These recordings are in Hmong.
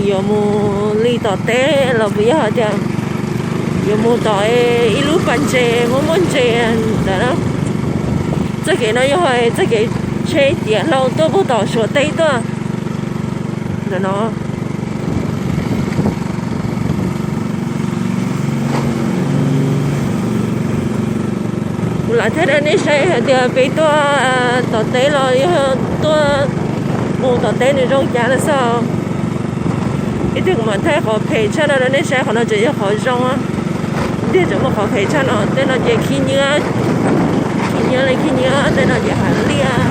Yuav mus li tom teb los puas yog hais tias yuav mus tom ib lub pas ntses muaj muaj ntses ntawd na. Txoj kev no yog txoj kev tsheb ciav hlau tuaj puag tom Suav teb tuaj ntawm no. Kuv lam thiaj rau nej saib hais tias peb tuaj tom teb los yog tuaj mus tom teb nws zoo cas lawm xwb. Ib tug kuv mam thaij qhov phem tshaj no rau nej saib, qhov no tseem yog qhov zoo. Tiag tseem muaj qhov phem tshaj no, tej no ces khib nyiab, khib nyiab li khib nyiab, tej no ces hav liaj.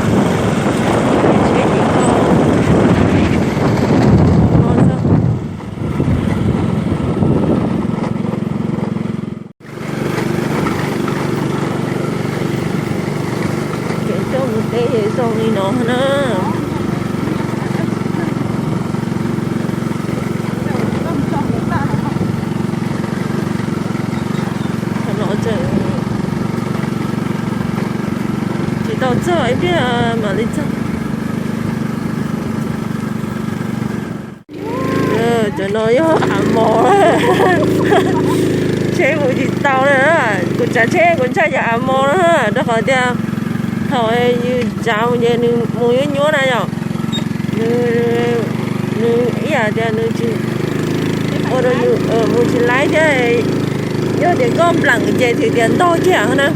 Kev coj mus teb zoo li no na. Tsis tau txog ib pliag mam li txog. Cov no yog av mos, tsheb mus tsis tau na. Kuv tsav tsheb kuv ntshai cov av mos na, rau qhov tias thaum yus tsav mus ces nws mus nyuab nyuab na yom. Nws, nws ib yam tias nws tsis ua rau yus mus tsis laib thiab. Yog tias koj nplam ces thwm tias ntog kiag na.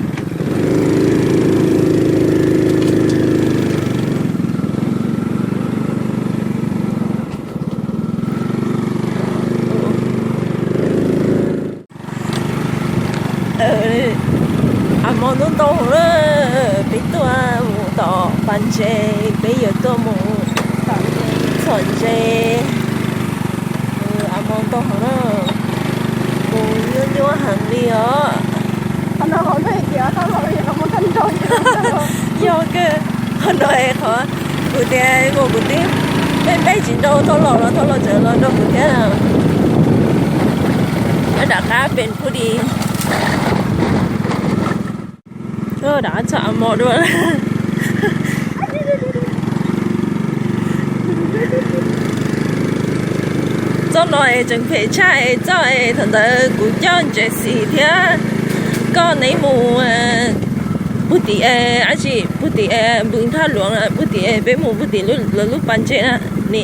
Av mos ntau ntau na, peb tuaj mus tom pas ntses, peb yuav tuaj mus txhom ntses. Av mos ntau heev na, mus nyuaj nyuab heev li os. Yog kawg, qhov no es qhov kuv tias mus kuv twb npej npej tsis nrau thaum los los thaum los tseem los nrau kuv thiab. Nyob nram qab pes pub di. Rov qab txog av mos dua. Txoj no es tseem phem tshaj es txoj es thaum ntawd kuv coj Ntses Xis thiab koj neb mus pug tim, ab tsi, pug tim npws thaj luam, pug tim, peb mus pug tim lawv lub pas ntses na ni.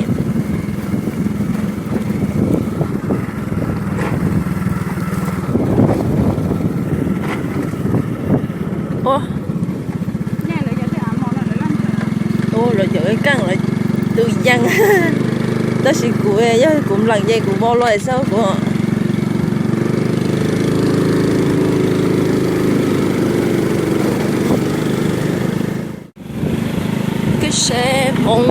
Lawv cov keej los tus yees, tab sis kuv yog kuv npleem ces kuv vau los xwb kuv. Koj seb Hmoob,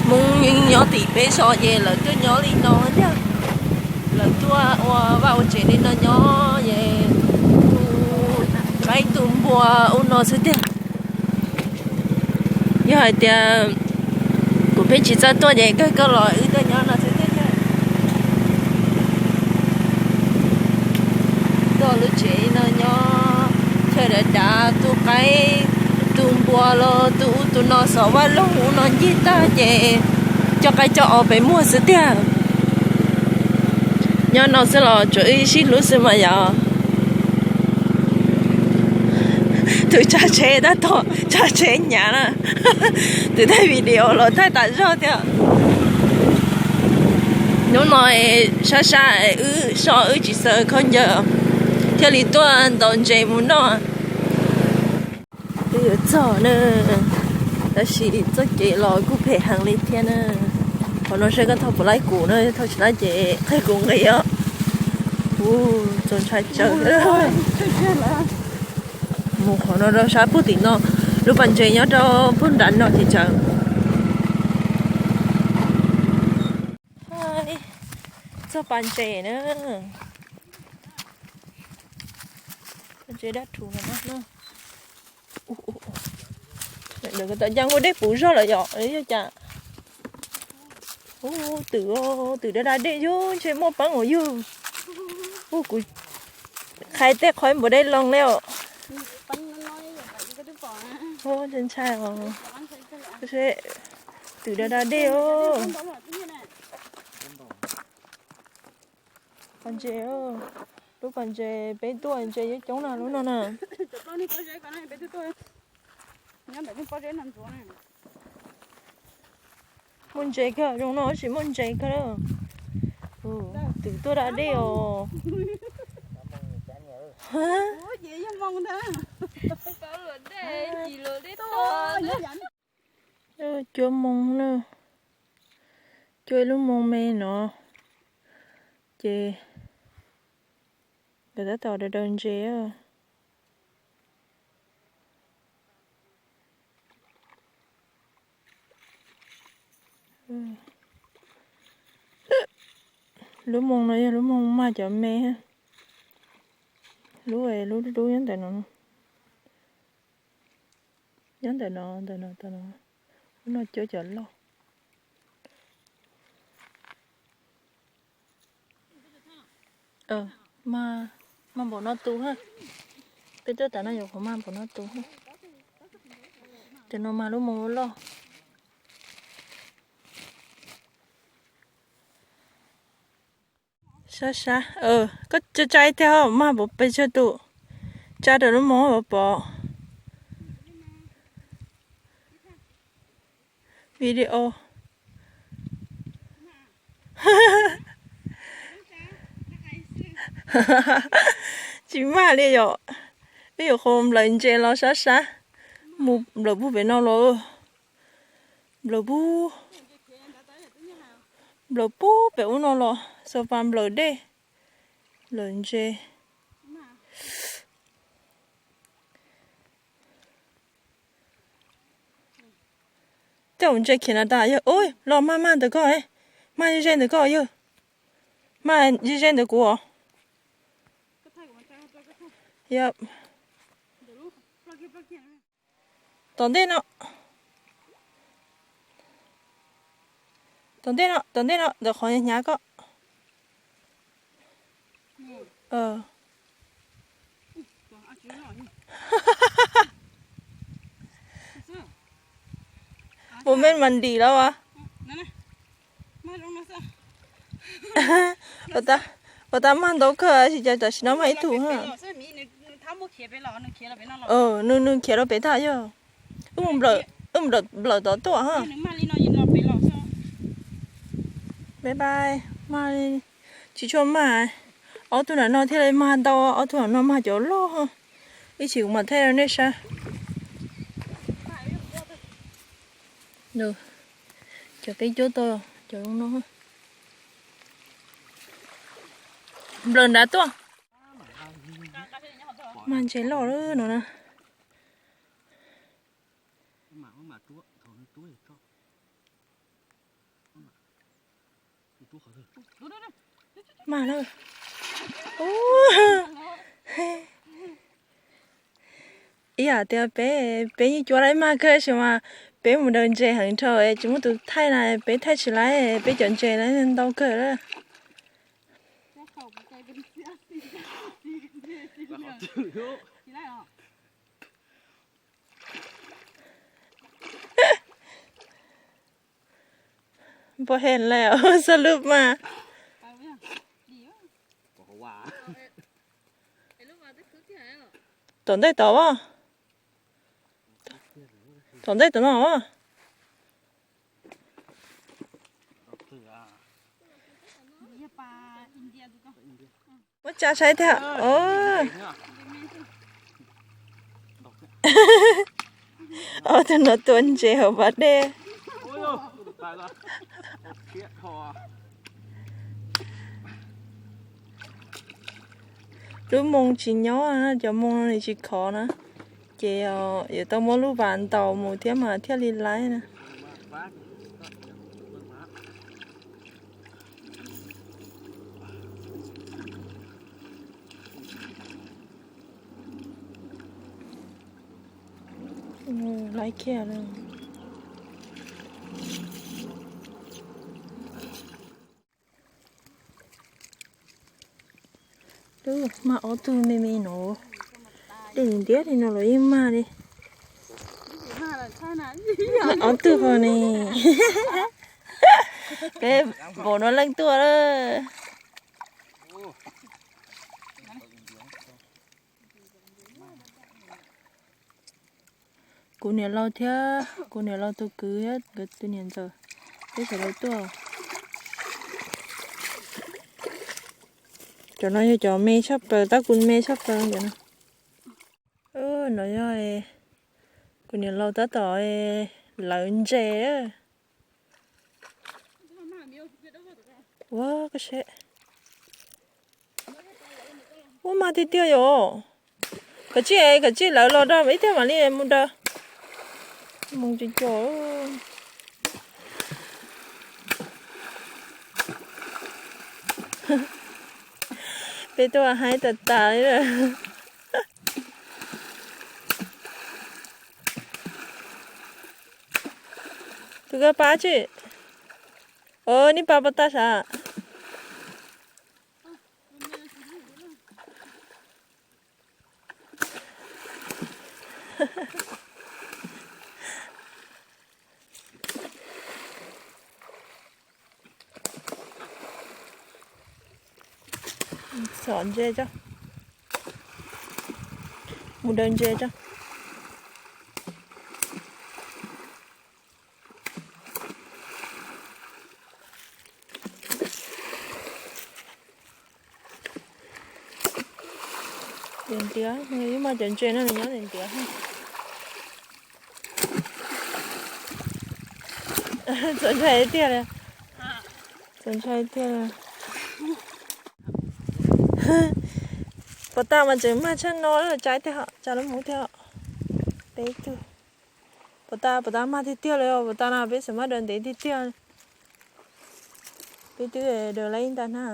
Hmoob nyob tim peb zos ces lawv tuaj nyob li no thiab. Lawv tuaj ua vaj ua tsev li no nyob es tu qaib tu npua ua no xwb tiag. Yog hais tias kuv pheej tsis txawj tuaj ces kawg koj los wb tuaj nyob no xwb tiag. Tuaj lub tsev no nyob chaw dav dav, tu qaib tu npua los tu ub tu no, xov vaj loog ub no ncig tag ces coj qaib coj os pem muag xwb tiag. Nyob no xwb los tsuas wb sib hlub xwb mas yom. Tus tsav tsheb tab tom tsav tsheb hnyav na. Tus thaij video los thaij tas zog thiab. Hnub no sab sab wb so wb tsis xaws khaub ncaws thiaj li tuaj ntaus ntses mus noj. Twb yuav txog na, tab sis txoj kev los kuj phem heev li thiab na. Qhov no saib koj thauj puas laib kuv na, thauj tsis laib ces qhia kuv nqis os. Ub, txaus ntshai tsawv. Mus qhov no rau sab puag tim no, lub pas ntses nyob rau puag nram no ces tsawv. Txog pas ntses na. Pas ntses dab rhuv no. Ntawm ko tom ncaj ua dej puv zog lawm yom, yog cas? Ub, twm, twm da da dej yug ntshe muaj peeb uas yug. Ub, kuv qhais tej qhov npua dej loo li os. Ntshai os. Twm da da dej os. Pas ntses, lub pas ntses peb tuaj ntses coob coob na lub no na. Muaj ntses kawg, zoo no tsis muaj ntses kawg. Twb tuaj da dej os. Cuaj moo na, cuaj ib lub moo me no, ces nkawd tab tom daws daws ntses. Lub moo no yog lub moo mag cov me, lub lub dub dub nyob ntawm no, nyob ntawm no, ntawm no, lub no cuab cov loj. Mag npaum no tu ha. Peb tuaj tas no yuav qhuav mag npaum no tu ha. Cov no mag lub moo loj. Sab sab, koj tsa tsa ib teg, mag pov pes tsawg tus, tsa rau lub moo pov pov. Video. Tsis mag li yom. Wb yuav qhuav nplawm ntses los sab sab, mus nplawm pug pem no los. Nplawm pug, nplawm pug pem ub no los xo pas nplawm dej, nplawm ntses. Tej zaum ntses khiav na tas yog, ub, los mag mag ntawm koj, mag ze ze ntawm koj yog, mag ze ze ntawm kuv os. Tom ntej no, tom ntej no, tom ntej no ntawm qhov hnyav koj. Ua mej mas ntim lawm as. Puas tas mag ntau kawg, tsis cas tam sim no mag ib tug. Nws, nws khiav rau pem tag yog. Wb mus nplawm tod tuaj ha. Bye bye, mag, tsis tshua mag. Ob tug nram no thiaj li mag ntau, ob tug nram no mag cov loj. Ib chim kuv mam thaij rau nej saib. Cov peb cuab tau cov zoo no. Nplawm nrad tuaj. Mag ntses loj lawm no na. Mag na. Ib yam tias peb, peb yeej cuab laib mag kawg tab sis mas peb mus daws ntses heev dhau tsis muaj tus thaij na, peb thaij tsis laib, peb cov ntses na ntau kawg lawm. Npog he lawm, xab lub mas. Tom ntej tod as. Tom ntej tom no as. Muab tsa saib thiab. Ob tug no tua ntses hauv pas dej. Lub moo tsis nyob, cov moo no nws tsis khov na, ces yuav tau muab lub vas ntaus mus thiab mas thiaj li laib na. Laib kiag lawm. Twb mag ob tug me me no, dej ntiab li no los yeej mag li. Ob tug ho ne, peb npaum no leej tuaj lawm. Kuv niam laus thiab kuv niam laus tus kwv thiab nkawd tus niam ntxawm, peb sawv daws tuaj. Cov no yog cov me tshaj plaws, tab kuv me tshaj plaws cov no. No yog kuv niam laus tab tom lawv ntses. Ua koj seb, ua mag tiag tiag yom. Koj tsij, koj tsij lawv los rau ib tiag mam li mus daws. Mus tsis cuag. Peb tuaj haib tas tas li lawm. Tus koj pab tsis? Ov, nej pab puas tag sav? Txhom ntses tso, mus daws ntses tso. Ntiav ntiav, ib mas cov ntses no nws nyob ntiav ntiav. Txaus ntshai tiag li. Txaus ntshai tiag. Puas tas mas tseem mag tshaj no, tsa ib teg, tsa lub mus ib teg. Peb tug. Puas tas, puas tas mag tiag tiag li, puas tas no peb xav maj daws ntev tiag tiag. Peb twb daws lawm ib nta na.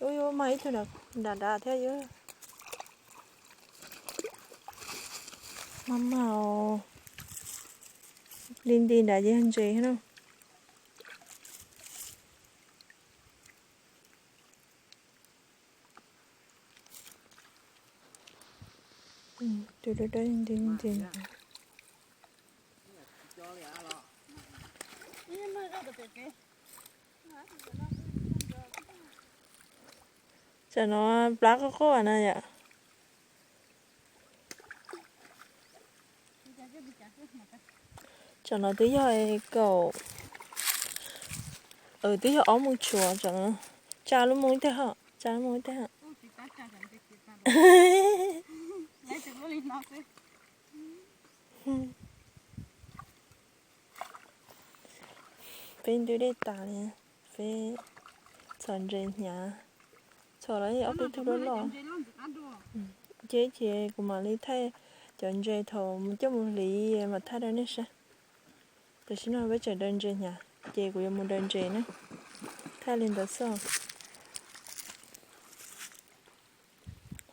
Ub, yuav mag ib tug nram nrad thiab. Mag mag os. Li nti nrad ces yog ntses na. Tus dawb dawb nti nti. Tam no plab quaj quaj na yom. Tam no twb yog kaum, twb yog ob moos tshuav tam no. Tsa lub mus ib teg hos, tsa lub mus ib teg hos. Peb ntu dej tas li, peb txhom ntses hnyav, txhom los ob peb tug loj loj. Ces, ces kuv mam li thaij cov ntses thaum mus coj mus hliv mam thaij rau nej saib. Tam sim no peb tseem daws ntses hnyav, ces kuv yuav mus daws ntses na. Thaij li ntawd xwb.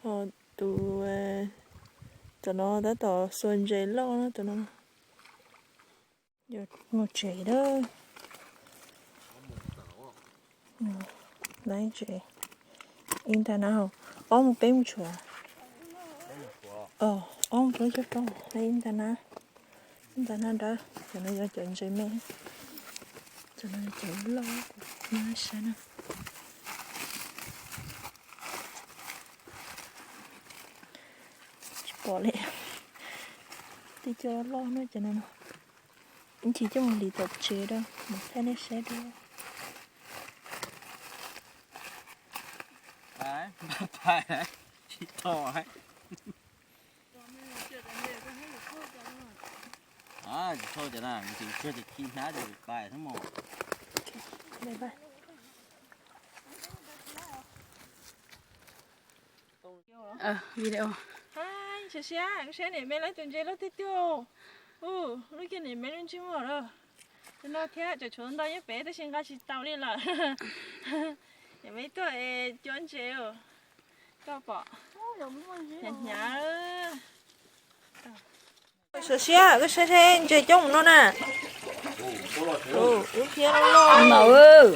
Ho tus, tam no tab tom xuas ntses loj na tus no. Mus tsev lawm. Laib tsev. Ib nta na, ob mus peb mus tshuav. Ob mus peb coj rau, laib ib nta na. Ib nta na dawb, cov no yog cov ntses me. Cov no yog cov loj, kuv muab saib na. Tsis pom li. Tej cov loj no cov no. Ib chim coj mus hliv tom tsev rau, mus thaij nej saib dua. Tsis thauj cov na, tsis thauj ces khi hnab ces pais xwb mos. Video. Hais, siab siab, kuv saib niam me lawv tus ntses loj tiag tiag. Lub kiag niam me lub ntsej muag lawm. Tus no thiab cov tshuav ntau nyob pem tab sis nqa tsis tau li lawm. Niam me tuaj es cuab ntses, koj pom. Hnyav hnyav. Siab siab, koj saib saib ntses coob no na. Lub phiab loj loj.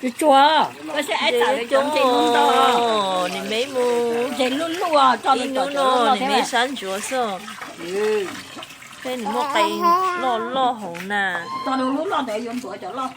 Tsuag tsuag, koj saib ib tsam cov ntses ntau ntau. Niam me mus ntses luj luj, ib hnub no niam me sab ntsuav xwb. Peb nws muaj qee loj loj hauv na. Tso lub loj ntawd yuav ntxuav cov loj.